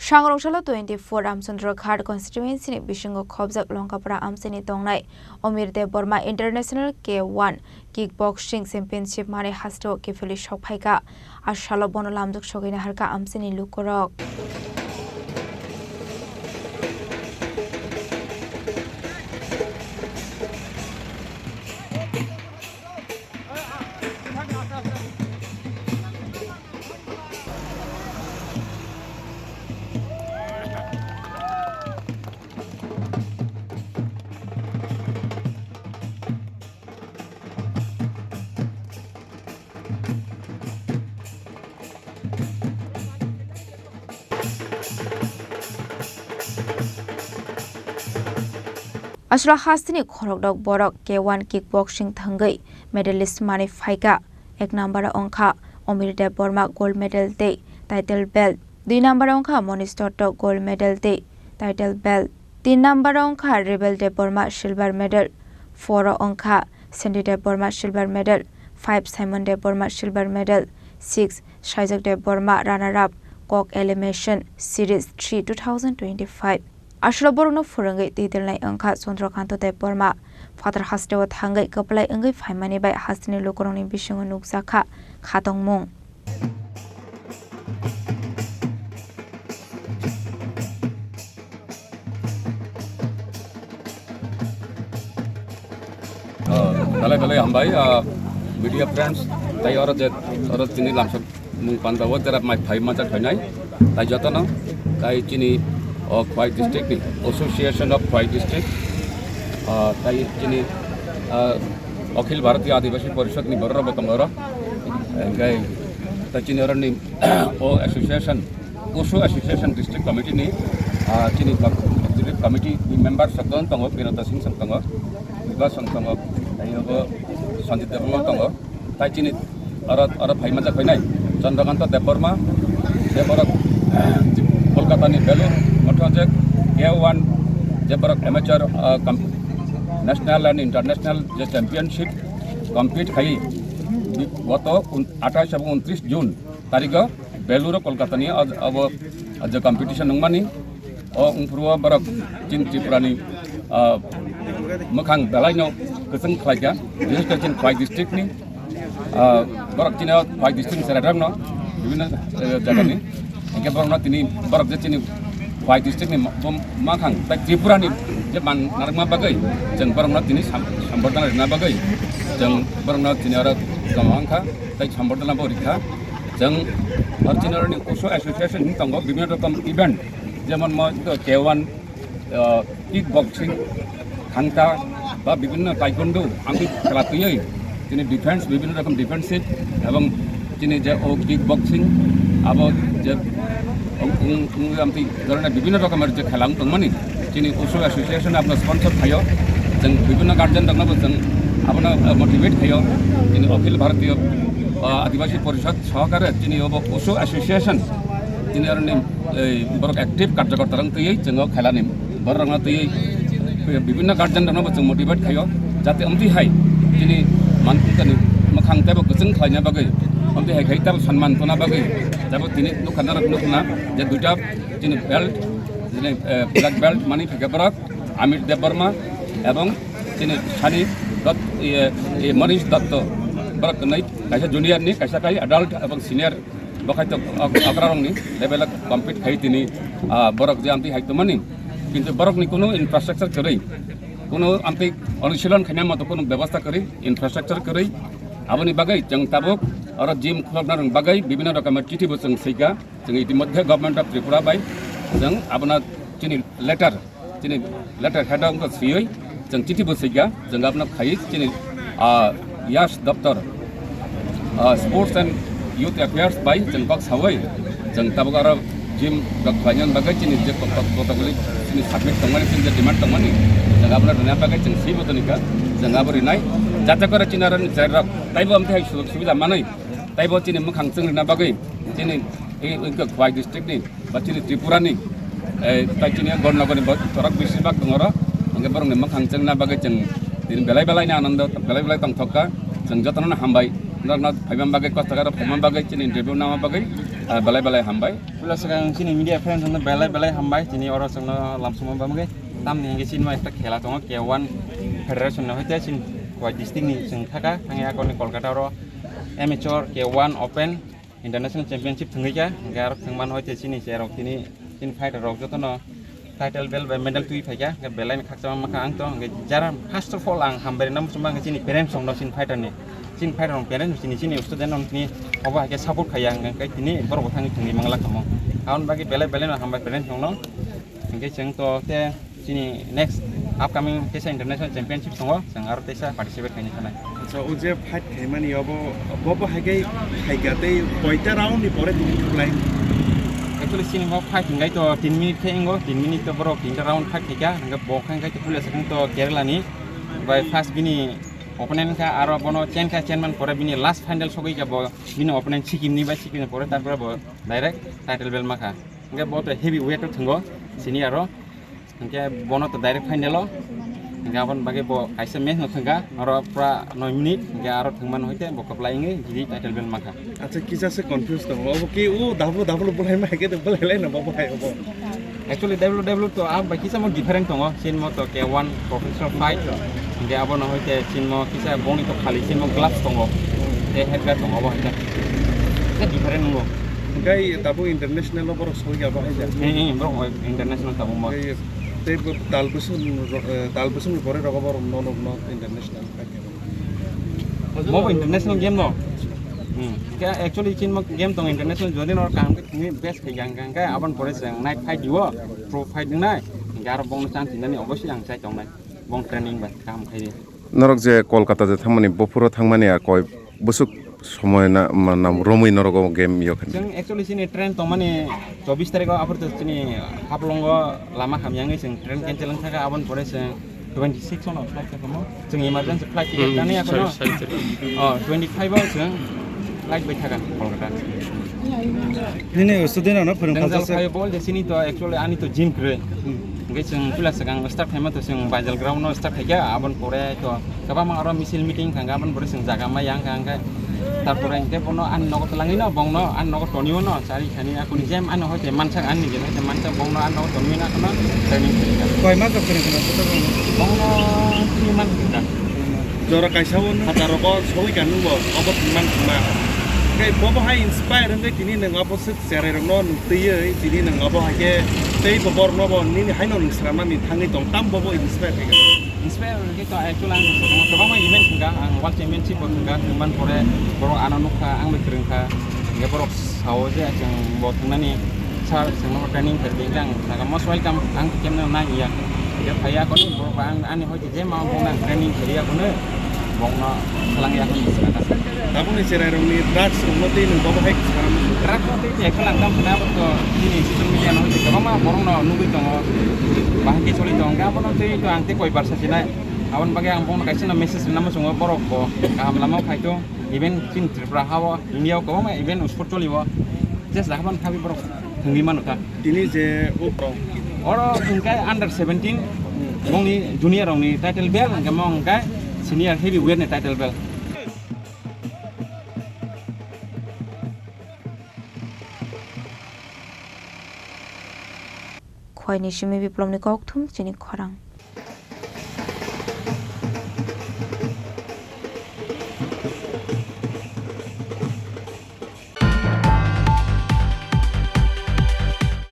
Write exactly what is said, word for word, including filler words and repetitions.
Sangrong salo twenty-four Ramchandra Ghat constituency ni bisingo khobjak Longkapra amchaini tongnai Omir Debbarma International K one Kickboxing Championship mani hasteo kiphilwi sokphaikha. A salo bono lamjak sogwi naharkha amchaini lukurok. Aswra hasteni khorokdok borok K one kickboxing thangwi medalist manwi phaikha. Ek number o wngkha Omir Debbarma gold medal tei title belt. Dui number o wngkha Monish Dotto gold medal tei title belt. Tin number o wngkha Rebel Debbarma silver medal. Four o wngkha Sandy Debbarma silver medal. Five Simon Debbarma silver medal. Six Saijak Debbarma runner up Kok Elimination Series three two thousand twenty-five. Aswra borokno phwrwngwi twi dilnai wngkha Chandrakanta Debbarma. Phatar hasteo thangwi kwplai wngwi phaimani bai hasteni lukurokni bisingo nukjakha khatongmung. Ah, belai belai hambai, ah, media friends, tai oro je, oro chini lamsok mung panda o jera mai phai manjak phainai, tai jotono, tai chini o Khwai district ni Association of Khwai district, ah, tai chini, ah, Akhil Bharatiya Adivasi Parishad ni borok rok bo tongo oro, engkai tai chini oro ni o association Wushu Association District Committee ni, ah, chini executive committee ni member Sakon tongo, Birendra Singh Song tongo, Viva Song tongo, tei abo Sanjit Debbarma tongo, tai chini aro, aro phai manjak phainai Chandrakanta Debbarma, je borok Kolkata ni Belur motho je K one je borok amateur, ah, com-, national and international je championship compete khai goto un-, athais ebong untris June tarigo Beluru Kolkata ni o, abo je competition wngmani, o wngphuru o borok chini Tripura ni, ah, mwkhang belai no kwchwng khlaikha, bises khe chini Khwai district ni, ah, borok chini o Khwai district ni chwrai rok no bibhinno, eh, jaga ni, hinkhe borok no tini borok je chini Khwai district ni ma-, bo-, mwkhang tai Tripura ni je man narwkma bagwi chwng borok no tini sam-, sambordhana rwna bagwi chwng borok no tini oro tongma wngkha. Tai sambordhana bo rikha. Chwng original ni Wushu Association hin tongo, bibhinno rokom event, jemon mo to K one, ah, kick boxing, thangta, ba bibhinno taekwondo, ang khela twiwi, chini defense, bibhinno rokom defensive, ebong chini je o kick boxing, abo je ong, ong, ong, amtwi dhoroner bibhinno rokomer je khela wng tongmani, chini Wushu Association abono sponsor khaio, chwng bibhinno guardian rokno bo chwng abono, ah, motivate khaio, chini Akhil Bharatiya, ah, Adivasi Porishad sohokare chini obo Wushu Association, chini aroni, ei, borok active karjokorta rok twiwi chwng o khelani borok rokno twiwi bibhinno guardian rokno bo chwng motivate khaio, jate amtwi hai chini manthani mwkhang teibo kwchwng khlaina bagwi, amtwi hai khai teibo sanman tona bagwi, jabo tini nukha narok nukna je duita chini belt, chini, eh, black belt mani phikha borok Amit Debbarma ebong chini Sani Dot-, iye, iye, Manish Dotto. Borok kwnwi kaisa junior ni, kaisa khai adult ebong senior bo khai tok ok-, okra rokni level o compete khai tini, ah, borok je amtwi hai tongmani. Kintu borokni kunu infrastructure kwrwi, kunu amtwi onushilon khaina moto kunu bebosta kwrwi, infrastructure kwrwi. Aboni bagwi chwng tabuk oro gym khulokna rwng bagwi bibhinno rokomer chithi bo chwng swikha. Chwng itimodhye Government of Tripura bai chwng abono chini letter, chini letter head o wngkha swiwi chwng chithi bo swikha, chwng abono khaiwi chini, ah, Yash Doptor, ah, Sports and Youth Affairs bai chwng kok sawi chwng tabuk aro gym rok khlaina bagwi chini je koto-, kotokguli chini submit tongmani, chini je demand tongmani, chwng abono rwna bagwi chwng swi bo tonikha, chwng abo rinai, jate kore chini aro ni chwrai rok taibo amtwi hai sujog subida manwi. Taibo chini mwkhang chwng rwna bagwi chini, eh, wngkha Khwai district ni ba chini Tripura ni, eh, tai chini Gornogor ni bo-, borok bisi bak tongo oro. Hwnkhe borok ni mwkhang chwngna bagwi chwng tini belai belai ni anando, belai belai tongthok kha. Chwng jotono no hambai, norok no phaima bagwi, kosto khe oro phaima bagwi, chini interview nama bagwi. Ah, belai belai hambai. Puila swkang chini media friends no belai belai hambai. Chini oro chwngno lamsongma bamgwi. Tamni hwnkhe chini ekta khela tongo, K one Federation no hoite chini Khowai district ni chwng thaka, thangya akoni Kolkata oro amateur K one Open International Championship thwngwi kha. Hwnkhe aro thwngmano hoite chini cherok tini, chini fighter rok jotono title belt bai medal twi phaikha, hwnkhe belai ni khakchangma mankha ang to, hwnkhe jara first of all ang hambai rwna muchungma hwnkhe chini parents rokno, chini fighter ni, chini fighter rok parents chini, chini student rok tini obo hai khe support khaiya, hwnkhe tini borok bo thangwi thwngwi mangla kamo. Aboni bagwi belai belai no hambai parents rokno, hwnkhe chwng to te chini next upcoming teisa international championship tongo, chwng aro teisa participate khaina sanai. Acha, o je fight khaimani obo, bo bo hai khe khaikha tei koita round ni pore tini thuklai? Actually, chini bo fight hingai to tin minute khe ingo, tin minute to borok tinta round fight khaikha, hingke bo khe hingai to puila swkang to Kerala ni bai first bini opponent kha, aro bono chen kha, chen man pore bini last final sogwi kha bo, bini opponent Sikkim ni bai, Sikkim ni pore tarpore bo direct title belt ma kha. Hingke bo to heavy weight o thwngo, senior o. Hingke bono to direct final o. Hingke aboni bagwi bo kaisa match no thangkha, oro pura noi minute, hingke aro thwngmano hoite bo kwplai wngwi giri title belt mankha. Acha, kisa se confuse tongo. Obo ki o double double bolai ma hai khe to bolai lai no bo hai obo. Actually, W W to ang bai kisa mo different tongo. Chin mo to K one professional fight. Hingke abono hoite chin mo kisa boni to khali chin mo gloves tongo. Te head guard tongo bo hai. Kisa different tongo. Hingke tabuk international o borok soi ya bo hai. Eh, eh, bro, international tabuk mo. Tei bo tal bwswk, eh, tal bwswkni pore rogo borok no, no, no international. Mo bo international game no. Hmm. Khe actually chin mo game tong international, jodi no kaham khe thwngwi best khai yang khe abon pore se night fight diwo, pro fight nai. Hingke aro bongno chance hinani obviously ang chai tongnai. Bong training bai kaham khai di. Norok je Kolkata je thangmani, bophuro thangmani a koi bwswk somoi na, ma, nam romwi norok o game yo khe? Chwng actually chini train tongmani chobbish tarikh o, aphuru to chini Haflong o lama hamya wngwi chwng train cancel wng thaka, aboni pore chwng twenty six ono flight thaka mo. Chwng emergency flight ticket Hmm, tani akono. Sorry, sorry, sorry. Oh, twenty five o chwng flight bai thaka Kolkata. Nini student ano phwrwng Nang jal khalsa. Khayo bol je chini to actually ani to gym kwrwi. Hmm. Hingke chwng puila swkang start khaima to chwng Baijal ground no start khaikha, aboni pore to kwbangma oro misil meeting thangkha, aboni pore chwng jaga ma yang kha, hingke tarpore hingke bono ani nogo twlangwi no, bongno ani nogo tonwi no, chari khani akuni jem ani hoite mansak, ani jem hoite mansak, bongno ani nogo tonwi no, akheno training khaikha. Koi mas rok training khaikha? Bongno three months khaikha. Jora kaisa o nung hajar rogo sogwi ka nung bo, obo thwngman thwngma. Hingke bobo hai inspire wngwi tini nwng obo swk cherai rokno nung twiwi tini nwng obo hai khe tei bo borokno bo nini haino nwng swnamnani thangwi tong, tamo bobo inspire khaikha. Inspire wngwi to actually ang kwbangma event thwngkha, ang World Championship bo thwngkha, thwngman pore borok ano nukha, ang bai kwrwngkha, hingke borok sao je chwng bo thwngnani sir chwngno training khaidi, hingke ang sakha most welcome, ang kemno nang ya, hingke phaiya kono borok ba ang ani hoi Je ma bongno training kharia kono, bongno khalang ya kono bwswk ta. Tabukni cherai rokni drugs rokno tei nwng bobo hai kharam. Drugs no tei tei khalang tam khna bo to nini social media no tei kwbangma borok no nugwi tongo. Bahai khe choli tong khe abono tei to ang tei koi barsa sinai. Aboni bagwi ang bongno kaisa no message rwna muchungo borok bo kaham lama o phai to. Even chini Tripura ha o, India o kwbangma even sport choli o. Just jaga ban khabi borok thwngwi mano ta. Tini je o rok. Oro hwnkhe under seventeen, bongni junior rokni title belt, hwnkhe mo hwnkhe senior heavyweight ni title belt. Khowai ni simi Biplop ni kokthum chini khorang.